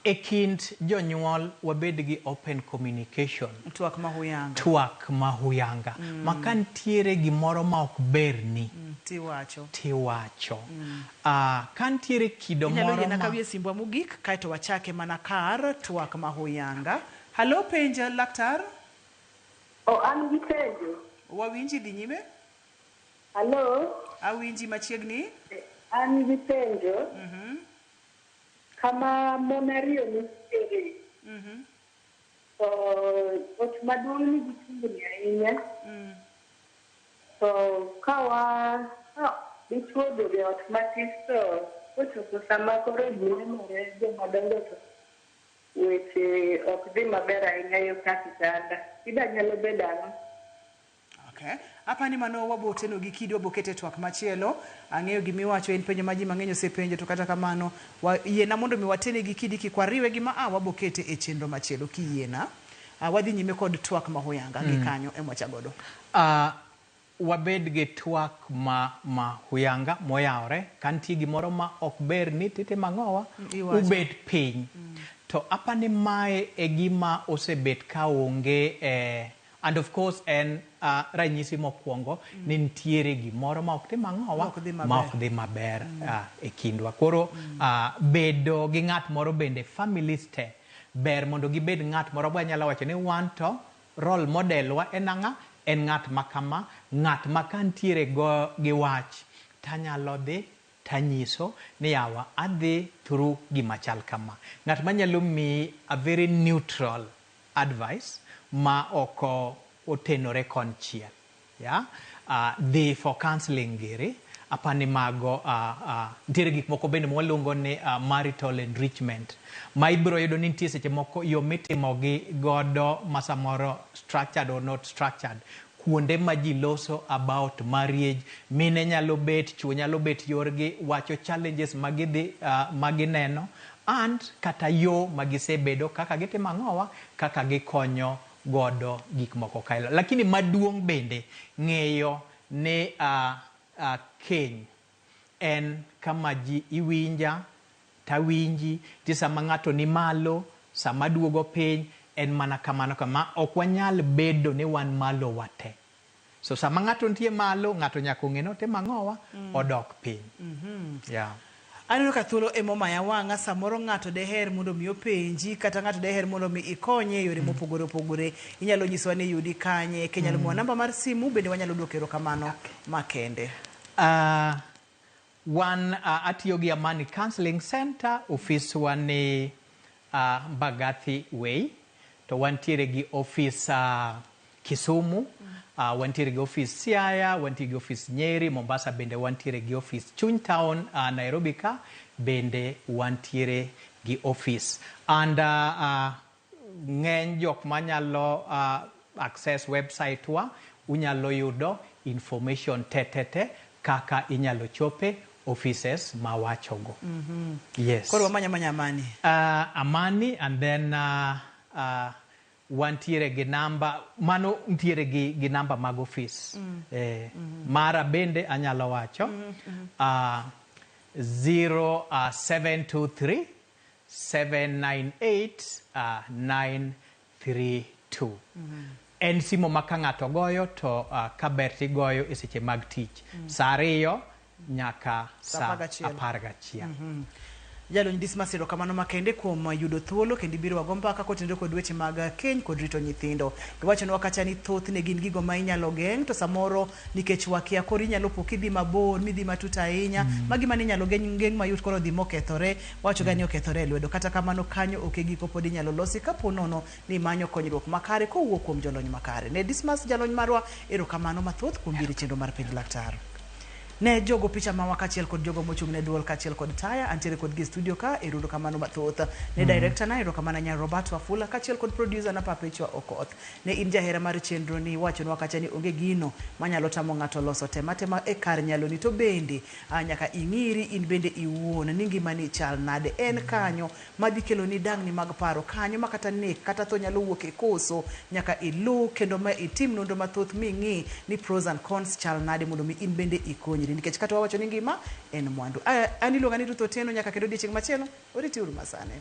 E kind jonyuol wabed gi open communication. Twak ma huyanga. Twak ma huyanga. Ma ka nitiere gimoro ma ok berni, Tiwacho. tiwacho. Ka nitiere kido Inyalo moro yiena ma kawie simbwa mogik kaeto wachake mana kar twak ma huyanga. Halo penj laktar. Oh, an gi penjo. Wawinji dhi nyime. Halo, Awinji machiegni. an gi penjo. Kama mon ariyo nitiere, to ot maduong' nigi tungni ahinya. To ka dichuo oduogo e ot matis to kochopo sama koro ji nenore joma dongo to weche ok dhi maber ahinya yo ka kitanda. Shida nyalo bedo ang'o? Okay. Apani mano wabo teno gi kidi wabo kete twak machielo. Ang'eyo gimiwacho en penjo ma ji mang'eny osepenjo to kata kamano yiena mondo mi watene gi kidi kik wariwe gi ma a wabo kete e chenro machielo kiyiena. Wadhi nyime kod twak ma huyanga gi kanyo ema wachagodo. Wabed gi twak ma huyanga moyawre. Ka nitie gimoro ma ok berni titimo ang'owa, Iwacho. ubet piny. To apani mae e gima osebet ka onge and of course en ranyisi mokwongo ni nitiere gimoro ma ok tim ang'owa Ma ok dhi maber. ma ok dhi maber e kindwa. Koro bedo gi ng'at moro bende families te ber mondo gibed ng'at moro wanyalo wacho ni wan to role model wa en ang'a en ng'at ma kama ng'at ma ka nitiere go gi wach tanyalo dhi tanyiso ni yawa adhi through gima chal kama. Ng'at manyalo miyi a very neutral advice ma ok otenore konchiel. Yeah? Dhi for counseling giri apani mago nitiere gik moko bende mwaluongo ni marital enrichment ma ibiro yudo ni nitie seche moko yo mitimogi godo ma samoro structured or not structured kuonde ma ji loso about marriage mine nyalo bet chuo nyalo bet yorgi wacho challenges ma gidhi ma gineno and kata yo ma gisebedo kaka gitimo ang'owa kaka gikonyo godo gik moko kaelo. Lakini maduong' bende ng'eyo ni keny en kama ji iwinja tawinji ti sama ng'ato ni malo sama duogo piny en mana kamano kama ok wanyal bedo ni wan malo wate. So sama ng'ato nitie malo ng'ato nyaka ong'e ni otimo ang'owa odok piny. Yeah. Aneno ka thuolo ema omaya wang'a samoro ng'ato deher mondo mi openji kata ng'ato deher mondo mi ikonye e yore mopogore opogore. Inyalo nyisowa ni yudi kanye, kinyalo miwa namba mar simu bende wanyalo duoko erokamano makende. Wan atiyo gi Amani Counseling Center, ofiswa ni Mbagathi Way, to wantiere gi ofis Kisumu, wantiere gi ofis Siaya, wantiere gi ofis Nyeri, Mombasa bende wantiere gi ofis Chuny Town, Nairobi ka bende wantiere gi ofis. And ng'eny jok manyalo access website wa, unyalo yudo information te te te kaka inyalo chope offices ma wachogo. Yes. Koro wamanya manya Amani. Amani and then wantiere gi namba mano ntiere gi namba mag ofis. Mara bende anyalo wacho 0723 798 932. En simo ma ka ng'ato goyo to kaber tigoyo e seche mag tich. Sa 2 nyaka sa 11. Jalony Dismas, erokamano makende kuom yudo thuolo kendo ibiro wago mbaka kotenore kod weche mag keny kod rito nyithindo. Iwachonwa kacha ni thothne gin gigo ma inyalo geng' to samoro nikech wakia koro inyalo po kidhi mabor midhi matut ahinya. Magi mane inyalo geng' mayot koro dhi mokethore, wawacho ga ni okethore e lwedo. Kata kamano kanyo ok e giko pod inyalo losi kapo nono ni imanyo konyruok makare kowuok kuom jolony makare. Ne Dismas jalony marwa, erokamano mathoth kuom biro e chenro mar Penj Laktar. Ne jogo picha mawa kaachiel kod jogo mochung' ne duol kaachiel kod taya, antiere kodgi e studio ka, erokamano mathoth. Ne director na, erokamano nya Robert Wafula, kaachiel kod producer na Perpetua Okoth. Ne in jahera mar chenro ni wachonwa kacha ni onge gino manyalo tamo ng'ato loso tema tema e kar nyaloni to bende nyaka ing'iri in bende iwuon ni ngimani chal nade. En kanyo madhi keloni dang'ni mag paro kanyo ma kata nek kata tho nyalo wuok e koso nyaka ilu kendo ma itim nonro mathoth ming'i ni pros and cons chal nade mondo mi in bende ikonyri nikech kata wawacho ni ngima en mwandu. An iluonga ni Ruth Otieno nyaka kendo odiochieng' machielo oriti uru masane.